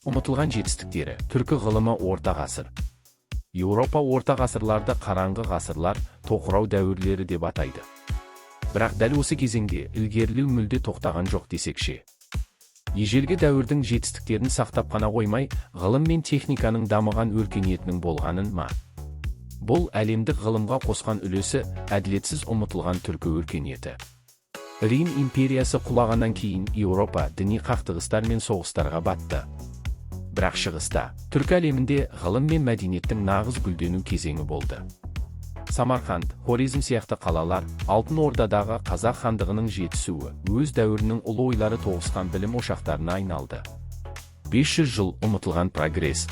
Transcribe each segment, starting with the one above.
Ұмытылған жетістіктері. Түркі ғылымы. Орта ғасыр. Еуропа орта ғасырларды қараңғы ғасырлар, тоқырау дәуірлері деп атайды. Бірақ дәл осы кезеңде ілгерілеу мүлде тоқтаған жоқ десек ше? Ежелгі дәуірдің жетістіктерін сақтап қана қоймай, ғылым мен техниканың дамыған өркениетінің болғанын ма? Бұл әлемдік ғылымға қосқан үлесі әділетсіз ұмытылған түркі өркениеті. Рим империясы құлағаннан кейін Еуропа діни қақтығыстар мен соғыстарға батты. Бірақ шығыста, түркі әлемінде ғылым мен мәдениеттің нағыз гүлдену кезеңі болды. Самарқанд, Хорезм сияқты қалалар, Алтын Ордадағы Қазақ хандығының жетісуі өз дәуірінің ұлы ойлары тоғысқан білім ошақтарына айналды. 500 жыл ұмытылған прогресс.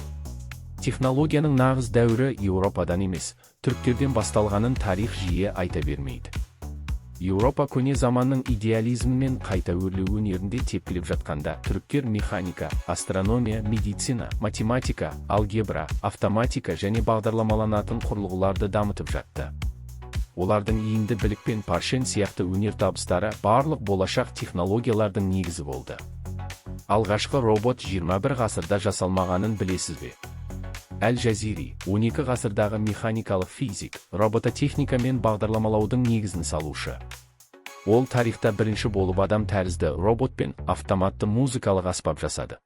Технологияның нағыз дәуірі Еуропадан емес, түріктерден басталғанын тарих жиі айта бермейді. Еуропа көне заманның идеализмі мен қайта өрлеу өнерінде тепкілеп жатқанда, түріктер механика, астрономия, медицина, математика, алгебра, автоматика және бағдарламаланатын құрылғыларды дамытып жатты. Олардың иінді білік пен поршень сияқты өнертабыстары барлық болашақ технологиялардың негізі болды. Алғашқы робот 21 ғасырда жасалмағанын білесіз бе? Әл-Жазири, 12 ғасырдағы механикалық физик, робототехника мен бағдарламалаудың негізін салушы. Ол тарихта бірінші болып адам тәрізді робот пен автоматты музыкалық аспап жасады.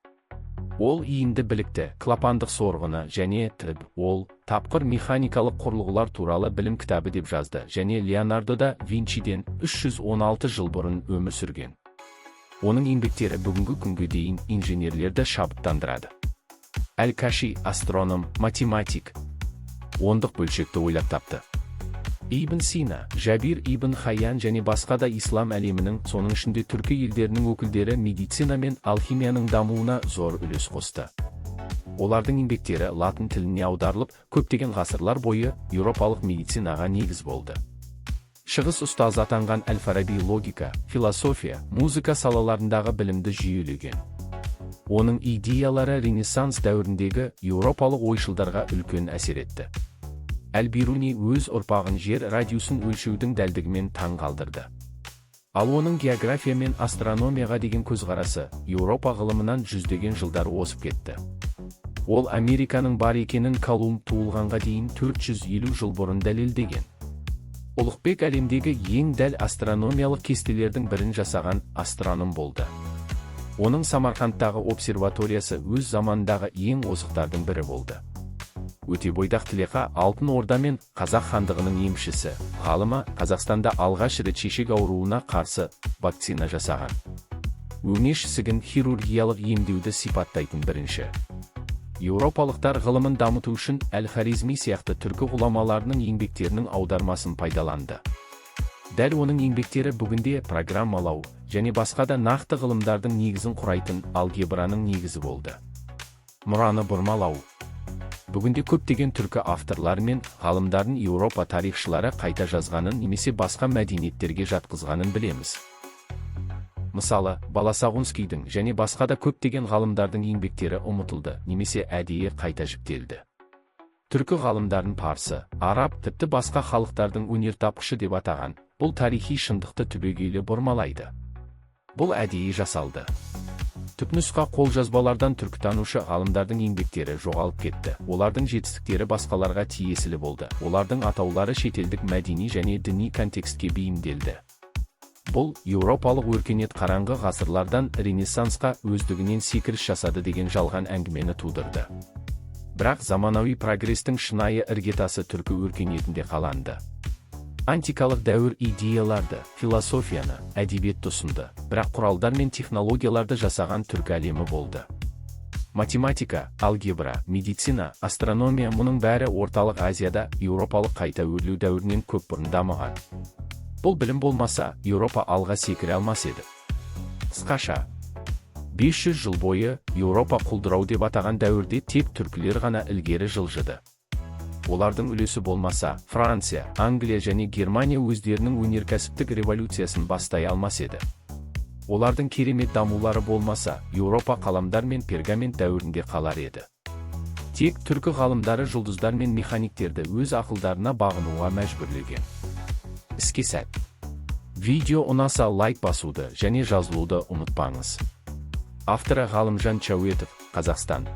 Ол иінді білікті, клапандық сорғыны және тіп, ол тапқыр механикалық құрылғылар туралы білім кітабы деп жазды және Леонардо да Винчиден 316 жыл бұрын өмір сүрген. Оның еңбектері бүгінгі күнге дейін инженерлерді шабыттандырады. Әл-Каши, астроном, математик. Ондық бөлшекті ойлап тапты. Ибн Сина, Жабир ибн Хайян және басқа да ислам әлемінің, соның ішінде түркі елдерінің өкілдері медицина мен алхимияның дамуына зор үлес қосты. Олардың еңбектері латын тіліне аударылып, көптеген ғасырлар бойы еуропалық медицинаға негіз болды. Шығыс ұстазы атанған Әл-Фараби логика, философия, музыка салаларындағы білімді жүйелеген. Оның идеялары Ренессанс дәуіріндегі еуропалық ойшылдарға үлкен әсер етті. Әл-Бируни өз ұрпағын жер радиусын өлшеудің дәлдігімен таң қалдырды. Ал оның география мен астрономияға деген көзқарасы Еуропа ғылымынан жүздеген жылдар озып кетті. Ол Американың бар екенін Колумб туылғанға дейін 450 жыл бұрын дәлелдеген. Ұлықбек әлемдегі ең дәл астрономиялық кестелердің бірін жасаған астроном болды. Оның Самарқандтағы обсерваториясы өз заманындағы ең озықтардың бірі болды. Өтебойдақ Тілеқа, Алтын Орда мен Қазақ хандығының емшісі, ғалымы, Қазақстанда алғаш рет шешек ауруына қарсы вакцина жасаған. Өңеш ісігін хирургиялық емдеуді сипаттайтын бірінші. Еуропалықтар ғылымын дамыту үшін Әл-Хорезми сияқты түркі ғұламаларының еңбектерінің аудармасын пайдаланды. Дәл оның еңбектері бүгінде программалау және басқа да нақты ғылымдардың негізін құрайтын алгебраның негізі болды. Мұраны бұрмалау. Бүгінде көптеген түркі авторлары мен ғалымдарын Еуропа тарихшылары қайта жазғанын немесе басқа мәдениеттерге жатқызғанын білеміз. Мысалы, Баласағұнскийдің және басқа да көптеген ғалымдардың еңбектері ұмытылды немесе әдейі қайта жіктелді. Түркі ғалымдарын парсы, араб, тіпті басқа халықтардың өнертапқышы деп атаған, бұл тарихи шындықты түбегейлі бұрмалайды. Бұл әдейі жасалды. Түпнұсқа қолжазбалардан түркітанушы ғалымдардың еңбектері жоғалып кетті, олардың жетістіктері басқаларға тиесілі болды, олардың атаулары шетелдік мәдени және діни контекстке бейімделді. Бұл еуропалық өркениет қараңғы ғасырлардан Ренессансқа өздігінен секіріс жасады деген жалған әңгімені тудырды. Бірақ заманауи прогрестің шынайы іргетасы түркі өркениетінде қаланды. Антикалық дәуір идеяларды, философияны, әдебиетті ұсынды, бірақ құралдар мен технологияларды жасаған түркі әлемі болды. Математика, алгебра, медицина, астрономия – мұның бәрі Орталық Азияда еуропалық қайта өрлеу дәуірінен көп бұрын дамыған. Бұл білім болмаса, Еуропа алға секіре алмас еді. Қысқаша, 500 жыл бойы Еуропа құлдырау деп атаған дәуірде тек түркілер ғана ілгері жылжыды. Олардың үлесі болмаса, Франция, Англия және Германия өздерінің өнеркәсіптік революциясын бастай алмас еді. Олардың керемет дамулары болмаса, Еуропа қаламдар мен пергамент дәуірінде қалар еді. Тек түркі ғалымдары жұлдыздар мен механиктерді өз ақылдарына бағынуға мәжбүрлеген. Іске сәт! Видео ұнаса, лайк басуды және жазылуды ұмытпаңыз. Авторы Ғалымжан Чауетов, Қазақстан.